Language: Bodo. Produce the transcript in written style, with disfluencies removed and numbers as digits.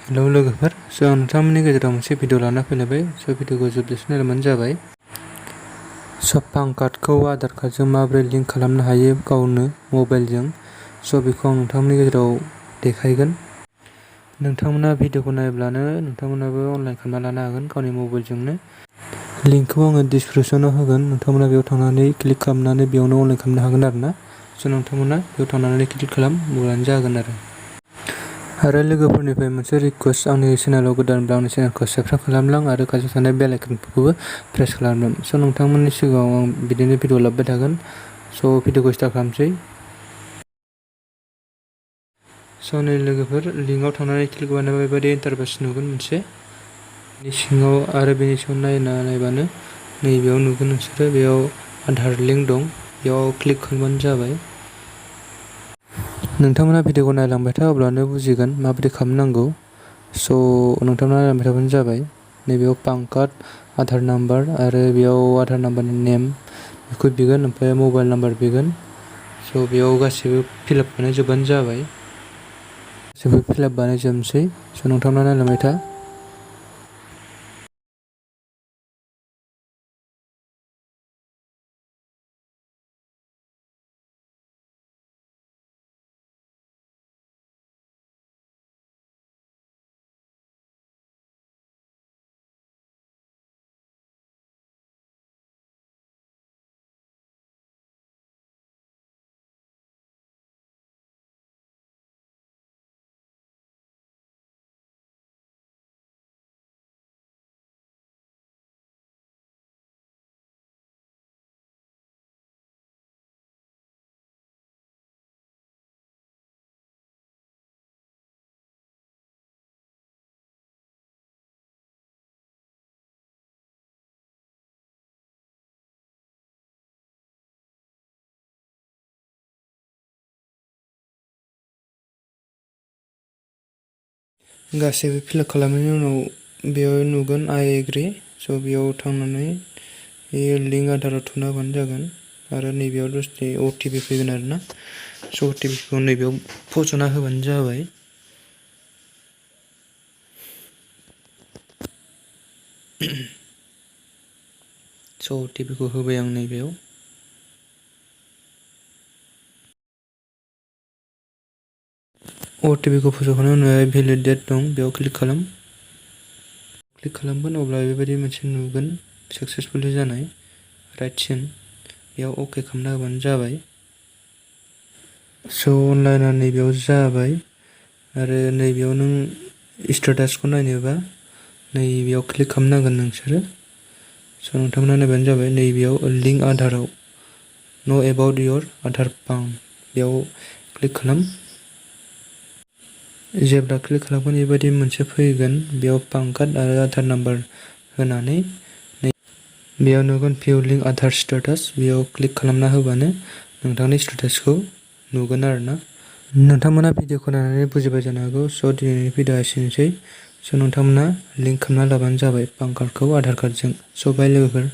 हेलौ लोगोफोर, आं नोंथांमोननि गेजेराव मोनसे भिडिअ लाना फैलायबाय। भिडिअखौ जोबजासिम नायलांबानो जाबाय। पान कार्डखौ आधार कार्डजों माबोरै लिंक खालामनो हायो गावनो मबाइलजों। बेखौ आं नोंथांमोननि गेजेराव देखायगोन। नोंथांमोना भिडिअखौ नायब्लानो नोंथांमोनाबो अनलाइन खालामना लानो हागोन गावनि मबाइलजोंनो। लिंकखौ आङो डिसक्रिपसनाव होगोन। नोंथांमोना बेयाव थांनानै क्लिक खालामनानै बेयावनो अनलाइन खालामनो हागोन आरोना। नोंथांमोना बेयाव थांनानै क्लिक खालामब्लानो जागोन आरो लोगोफोरनिफ्राय मोनसे रिकुवेस्ट, आंनि चेनेलाव गोदानब्ला आंनि चेनेलखौ साबस्क्राइब खालामलां आरो खाथियाव थानाय बेल आइकनफोरखौबो प्रेस खालामलां। नोंथांमोननि सिगाङाव आं बिदिनो भिडिअ लाबोबाय थागोन। भिडिअखौ स्टार्ट खालामसै। नै लोगोफोर, लिंकआव थांनानै क्लिक बानायबा बेबायदि इन्टारफेस नुगोन मोनसे। बेनि सिङाव आरो बेनि सिङाव नायबानो नैबेयाव नुगोन नोंसोरो, बेयाव आधार लिंक दं, बेयाव क्लिक खालामबानो जाबाय। नोंथांमोना भिडिअखौ नायलांबाय था, अब्लानो बुजिगोन माबोरै खालामनांगौ। नोंथांमोना नायलांबाय थाबानो जाबाय। नैबेयाव पान कार्ड, आधार नाम्बार आरो बेयाव आधार नाम्बारनि नेम बेखौ बिगोन, ओमफ्राय मबाइल नाम्बार बिगोन। बेयाव गासैबो फिलआप बानायजोबबानो जाबाय। फिलआप बानायजोबनोसै। नोंथांमोना नायलांबाय था। गासैबो फिलआप खालामनायनि उनाव बेयाव नुगोन आइ एग्रि। बेयाव थांनानै लिंक आधाराव थुना होबानो जागोन। आरो नैबेयाव दसे अटिपि फैगोन आरोना। अटिपिखौ नैबेयाव फज'ना होबानो जाबाय। अटिपिखौ होबाय आं नैबेयाव। अटिपिखौ फज'खांनायनि उनाव भेलिडेट दं, बेयाव क्लिक खालाम। क्लिक खालामगोन अब्ला बेबायदि मोनसे नुगोन, साक्सेसफुलि जानाय राइटसिन। बेयाव अके खालामना होबानो जाबाय। अनलाइना नैबेयाव जाबाय। आरो नैबेयाव नों स्टेटासखौ नायनोबा नैबेयाव क्लिक खालामनांगोन नोंसोरो। नोंथांमोना नायबानो जाबाय। नैबेयाव लिंक आधाराव नो एबाउट योर आधार पान, बेयाव क्लिक खालाम। जेब्ला क्लिक खालामगोन बेबायदि मोनसे फैगोन। बेयाव पान कार्ड आरो आधार नाम्बार होनानै बेयाव नुगोन भिउ लिंक आधार स्टेटास, बेयाव क्लिक खालामना होबानो नोंथांनि स्टेटासखौ नुगोन आरोना। नोंथांमोना भिडिअखौ नायनानै बुजिबाय जानो हागौ। दिनैनि भिडिअआ एसेनोसै। नोंथांमोना लिंक खालामना लाबानो जाबाय पान कार्डखौ आधार कार्डजों। बाय लोगोफोर।